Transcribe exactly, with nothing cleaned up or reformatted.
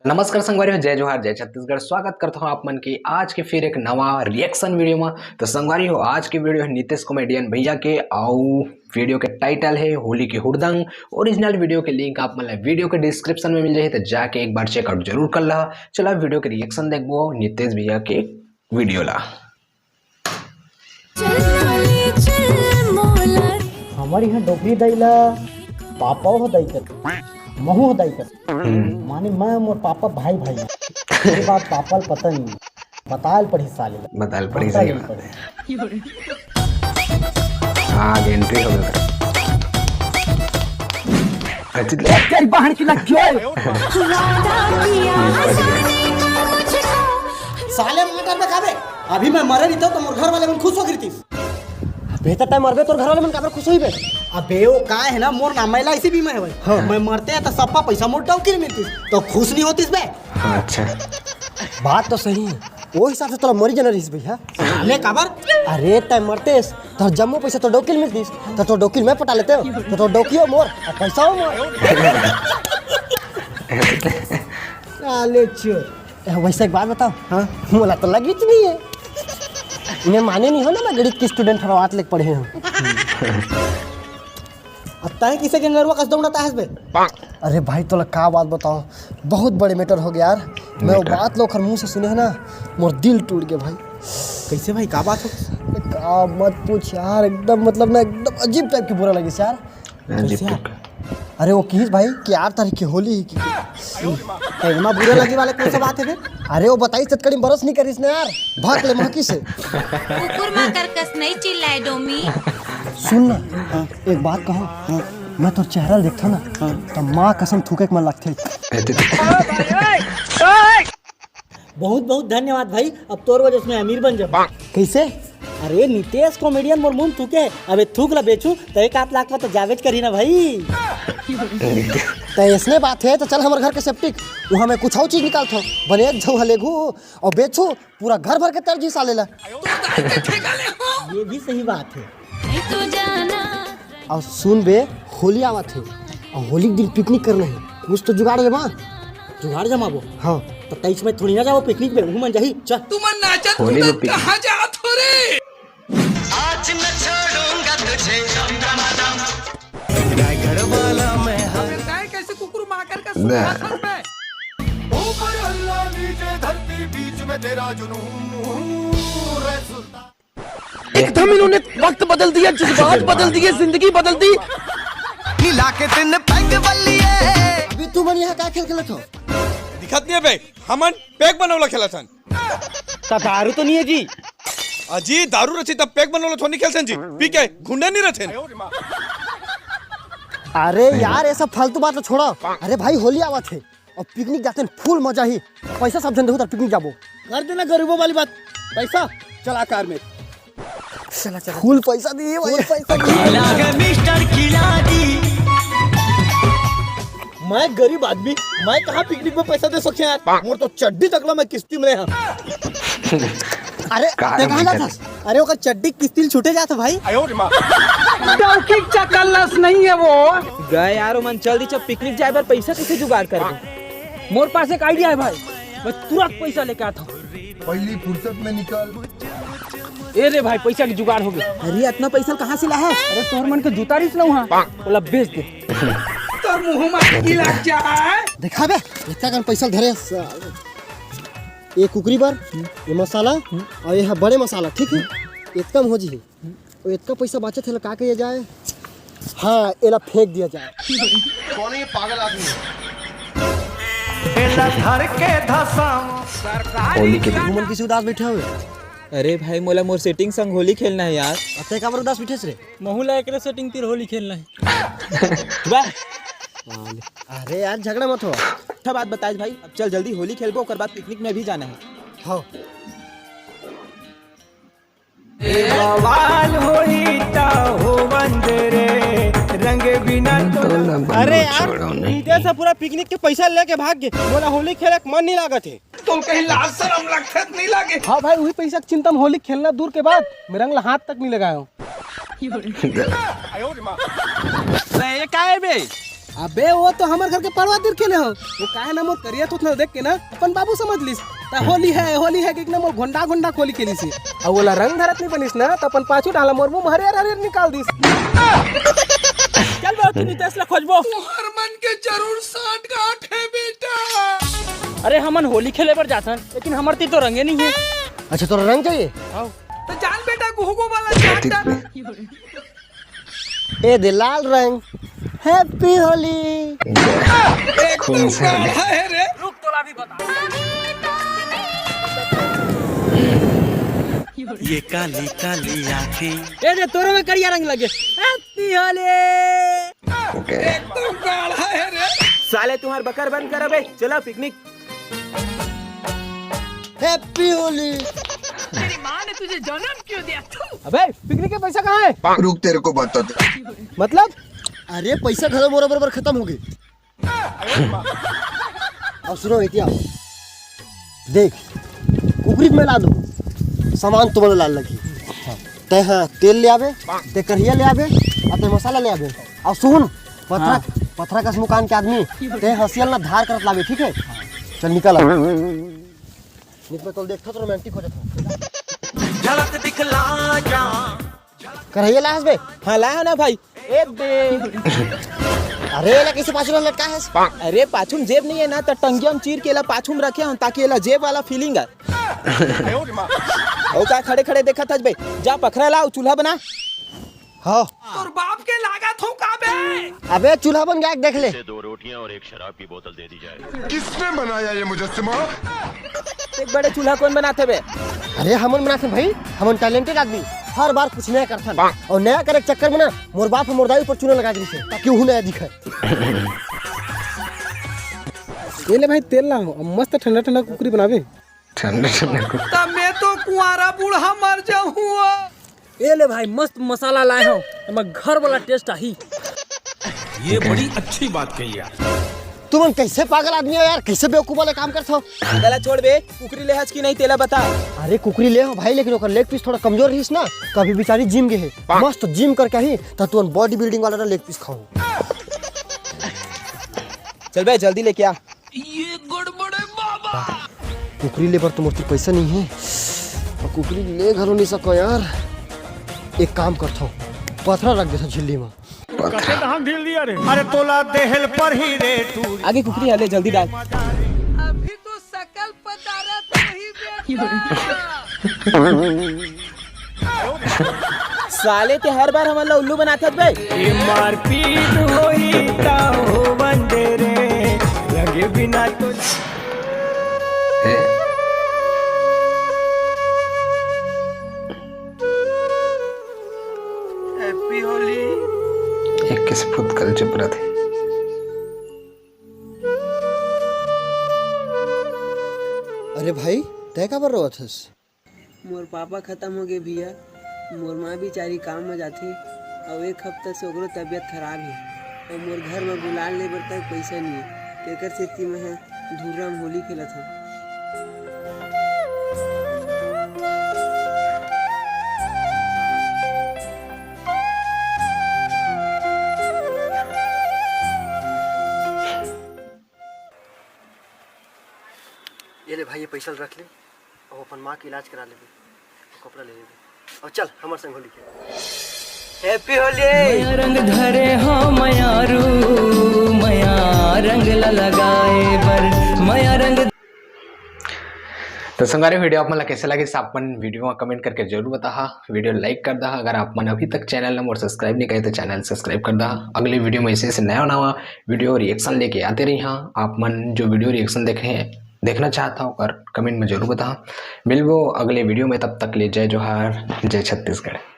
नमस्कार संगवारी हो, जय जोहार, जय छत्तीसगढ़। स्वागत करता हूँ आप मन के आज के फिर एक नवा रिएक्शन वीडियो में। तो संगवारी हो, आज के वीडियो है नितेश कॉमेडियन भैया के, अउ वीडियो के टाइटल है होली के हुड़दंग। ओरिजिनल वीडियो के लिंक आप मन ला वीडियो के डिस्क्रिप्शन में मिल जाही, तो जाके एक बार चेकआउट जरूर कर ला। चला वीडियो के रिएक्शन देखबो नितेश भैया के वीडियो ला। हमर यहाँ डोकरी दाई ला पापा हो दाई कर, महू हो दाई कर। हम्म। माने मैं मोर पापा भाई भाई। ये बात पापा ल पता नहीं, बताल पड़ी साले ला। बताल पड़ी, बताल सही नहीं बात। पड़ी। हाँ, आज एंट्री हो गया। अच्छा, तेरी बहन की लग गई। साले मटर में खाबे। अभी मैं मरे रहितों तो मोर घर वाले मन खुश हो गिरतीस। बेहतर टाइम मरबे, तोर घर वाले मन काबर खुश होही बे? अबे वो का है ना, मोर नाम एल आई सी बीमा है भाई। हाँ। मैं मरते हैं तो सबका पैसा मोर डौकी मिलतीस, तो खुश नहीं होतीस बे। हाँ, अच्छा। बात तो सही है, वो हिसाब से तोला मरी जाना रहीस भैया। साले काबर? अरे तय मरतेस तो जम्मो पैसा तो डौकी मिलतीस, तो तो डौकी मैं पटा लेते हो, तो तो डौकी हो मोर, और पैसा हो मोर। साले चोर। ए, वैसे एक बात बताओ। हाँ? मोला तो लगिच नहीं है। मैं माने नहीं हो ना, मैं गणित के स्टूडेंट हूँ, आठ लेके पढ़े हूँ। अब तय किसे गेंगरुआ कस दौड़त आहिस बे? अरे भाई, तोला का बात बताओ, बहुत बड़े मैटर हो गया यार। मैं वो मैटर? बात ला ओखर मुंह से सुने है ना, मोर दिल टूट गया भाई। कैसे भाई, का बात हो? का मत पूछ यार, एकदम मतलब ना, एकदम अजीब टाइप की बुरा लगिस यार। अजीब कैसे टाइप यार? का। अरे वो किहिस भाई कि आठ तारीख की होली ही की। तो एमा बुरा लगे वाला कौन सा बात है बे? अरे वो बताइस ततकड़ी बरस नहीं करिस ना यार, भाग ले महकी से। कुकुर माकर कस नहीं चिल्लाए डोमी। सुन ना, हाँ। एक बात कहो, हाँ। मैं तोर चेहरा देखता ना, हाँ। तो माँ कसम थूके के मन लगते। बहुत बहुत धन्यवाद भाई, अब तोर वजह से मैं अमीर बन जाऊँ। कैसे? अरे नितेश कॉमेडियन मोर मुंह थूके, अबे थूक ला बेचू तो एक आध लाख में तो जावेच करी ना भाई। तो इसने बात है, तो चल हमारे घर के सेप्टिक, वहाँ मैं कुछ और चीज निकालता हूँ, बने एक झौहा लेगू और बेचू, पूरा घर भर के तरजी साले ला। ये भी सही बात है। और सुन बे, होली आवत है और होली के दिन पिकनिक करना है, कुछ तो जुगाड़ जमा। जुगाड़ जमाबो? हाँ। तो तेईस में थोड़ी ना जाओ पिकनिक में, घूमन जाही। चल। तुमन नाचत होली में कूदत पिकनिक। कहाँ जात हो रे? आज न छोड़ूंगा तुझे। रायगढ़ वाला मैं हर। कैसे कुकुर माकर का ना। सुना था मैं। ऊपर अल्लाह नीचे धरती बीच में तेरा जुनून। एकदम इन्होंने वक्त बदल दिया, जज्बात बदल दिए, जिंदगी बदल दी। हिला के तीन पैग बल्लिए। अभी तू मन यहाँ का खेल खेलत हो? दिखत नहीं है बे, हमन पैग बनौला खेलत हन। का दारू तो नहीं है जी? अजी, दारू रची तब पैग बनौला थोड़ी खेलथन जी, पी के घुंडे नहीं रहथन। अरे यार, ये सब फालतू बात तो छोड़ो। अरे भाई, होली आवत है। अब पिकनिक जाते हैं, फुल मजा ही। पैसा सब झन देहू, तार पिकनिक जाबो। कर देना गरीबों वाली बात, पैसा चला कार में। चला, चला। फुल पैसा दिए भाई। फुल पैसा दिए। मिस्टर खिलाड़ी। मैं गरीब आदमी, मैं कहाँ पिकनिक में पैसा दे सकते हैं यार? मोर तो चड्डी तक ला मैं किस्ती में ले हाँ। अरे, कहाँ ते कहाँ जात हस? अरे, ओकर चड्डी किस्ती ल छूटे जात भाई। आयो रे माँ। डौकी चकल्लस नहीं है वो। गए यार, ओमन चल दी, जब पिकनिक जाए बर पैसा कैसे जुगाड़ करबो? मोर पास एक आइडिया है भाई, मैं तुरंत पैसा लेके आता हूँ। पहली फुर्सत में निकल। ए रे भाई, पैसा के जुगाड़ हो गया। अरे, इतना पैसा कहाँ से ला है? अरे, तोर मन के जूता रिस ना वहाँ, ओला बेच दे। तोर मुंह में की लग जाए। देखा बे, इतना कन पैसा धरे। ये कुकरी बर, ये मसाला, और ये है बड़े मसाला, ठीक है? इतना में हो जी। वो इतना पैसा बाचत है, का किया जाए? हाँ, एला फेंक दिया जाए। कौन है ये पागल आदमी? एला धर के धसाओ। होली के दिन। तुमन किसी उदास बैठे हुए? अरे भाई, मोला मोर सेटिंग संग होली खेलना है यार। अते काबर उदास बैठे रे? महू ला एकरे सेटिंग तीर होली खेलना है। वाह। अरे यार, झगड़ा मत हो। अच्छा बात बताइस भाई, अब चल जल्दी होली खेलबो, ओकर बाद पिकनिक में भी जाना है। हाँ। बवाल होई त हो बंद रे, रंग बिना तो अरे यार, छोड़ो नहीं। नीतीश पूरा पिकनिक के पैसा लेके भाग गए। मोला होली खेले के मन नहीं लागत है। तो कहीं लाज शरम लगथे त नहीं लागे? हाँ भाई, वही पैसा के चिंता में होली खेलना दूर के बात, मैं रंग ला हाथ तक नहीं लगाया हूँ। बे, ये का है बे? अबे, वो तो हमर घर के परवा तीर खेले हो। वो काहे ना मोर करिया थोथना देख के ना अपन बाबू समझ लिस। त होली है, होली है, कि ना मोर घोंडा घोंडा होली खेलिस हे। अउ ओला रंग धरत नहीं बनिस ना, त अपन पाछू डाला मोर मुंह हरियर हरियर निकाल दिस। चल बे, तू नितेश ला खोजबो। तुहर मन के जरूर सांठ गांठ है बेटा। अरे, हमन होली खेले बर जाथन, लेकिन हमर ती तो रंगे नहीं है। अच्छा, तोरा रंग चाहिए? आओ। तो जान बेटा, गुहगो वाला जान। ए दे लाल रंग, Happy Holi। कौन सा है? रुक, तोला भी बता। ये काली काली आंखें। ए दे, तोरो में करिया रंग लगे। Happy Holi। साले, तुम्हार बकर बंद कर बे, चलो पिकनिक। Happy Holi। तेरी माँ ने तुझे जन्म क्यों दिया? थू। अबे, पिकनिक के पैसा कहाँ है? रुक, तेरे को बताते। मतलब? अरे, पैसा घलो मोर बरोबर खत्म हो गए। अब सुनो, एती आओ। देख, कुकरी में ला दो, सामान तुम्हारे लाल लगी। ते हाँ, तेल ले आवे, ते कढ़िया ले आवे, और ते मसाला ले आवे। और सुन, पथरा, हाँ। पथरा कस मुकान के आदमी, ते हंसियल ना धार करत लावे, ठीक है? चल निकल आ। निकल तो देखता तो रोमांटिक हो जाता। झलक दिखला जा। कढ़ैया लाहस बे? हाँ, लाया ना भाई। ए बे। अरे, एला कैसे पाछू में लटका है? अरे, पाछू में जेब नहीं है ना, तो टंगिया में चीर के एला पाछू में रखे हूँ, ताकि एला जेब वाला फीलिंग है। ओ का खड़े खड़े देखत हस बे? जा पखरा ला, चूल्हा बना। हाँ। तोर बाप के लागत हो का बे? अबे, चूल्हा बन गया, देख ले। इसे दो रोटियां और एक शराब की बोतल दे दी जाए। किसने बनाया ये मुजस्सिमा? एक बड़े चूल्हा कौन बनाते बे? अरे, हमन बनाते भाई, हमन टैलेंटेड आदमी, हर बार कुछ नया करथन। और नया करे के चक्कर में ना, मोर बाप ह मोर दाई ऊपर चूना लगा दिस हे, ताकि उहू नया दिखे। ये ले भाई, तेल ला, अब मस्त ठंडा ठंडा कुकरी बनाबे। ठंडा ठंडा कुकरी। तब मैं तो कुंवारा बूढ़ा मर जाऊँ। ए ले भाई, मस्त मसाला लाए हो, एमा घर वाला टेस्ट आही। ये बड़ी अच्छी बात कही यार। तुमन कैसे पागल आदमी हो यार, कैसे बेवकूफ वाले काम करथो? तेला छोड़ बे, कुकरी ले हस कि नहीं, तेला बता। अरे कुकरी ले हो भाई, लेकिन ओकर लेग पीस थोड़ा कमजोर रहिस ना, तो अभी बेचारी जिम गे हे। मस्त जिम करके आही, त तुमन बॉडी बिल्डिंग वाला ना लेग पीस खाओ। चल बे, जल्दी लेके आ। ये गड़बड़ है बाबा। कुकरी ले बर तो मोर तीर पैसा नहीं है, और कुकरी ले घलो नहीं सको यार। एक काम करथो, पथरा रख देथो झिल्ली में। कते धान ढील दिया रे। अरे तोला देहल पर ही रे टूरी। आगे कुकरी है, ले जल्दी डाल। अभी तो सकल पदारथ वही बेटा। साले ते हर बार हमन ला उल्लू बनाथस बे। ये मारपीट होई ता हो बंदे रे, लगे बिना तो। हैप्पी होली। एक किस फुतकल चुप रहते। अरे भाई, तै काबर रोवत हस? मोर पापा खतम हो गे भैया। मोर माँ बिचारी काम म जाथे, अउ एक हफ्ता से ओकरो तबीयत खराब हे, अउ मोर घर म गुलाल ले बर तक पइसा नइ हे, तेकर सेती मैं ह धुर्रा म होली खेलत हंव। ये ले भाई, ये पइसा ल रख ले, अउ अपन माँ के इलाज करा लेबे, अउ कपड़ा ले लेबे, अउ चल हमर संग होली खेल। हैप्पी होली। मया रंग धरे हो मयारू, मया रंग ला लगाए बर, मया रंग। तो संगवारी, वीडियो आप मन ला कैसे लगिस, आप मन वीडियो में कमेंट करके जरूर बताहा। वीडियो लाइक कर दहा। अगर आप मन अभी तक चैनल ला मोर सब्सक्राइब नहीं करे तो चैनल सब्सक्राइब कर दहा। अगले वीडियो में ऐसे ऐसे नया नवा वीडियो रिएक्शन लेके आते रही। हाँ, आप मन जो वीडियो रिएक्शन देखे, देखना चाहता हो, कर कमेंट में जरूर बताहा। मिलबो अगले वीडियो में, तब तक के लिए जय जोहार, जय छत्तीसगढ़।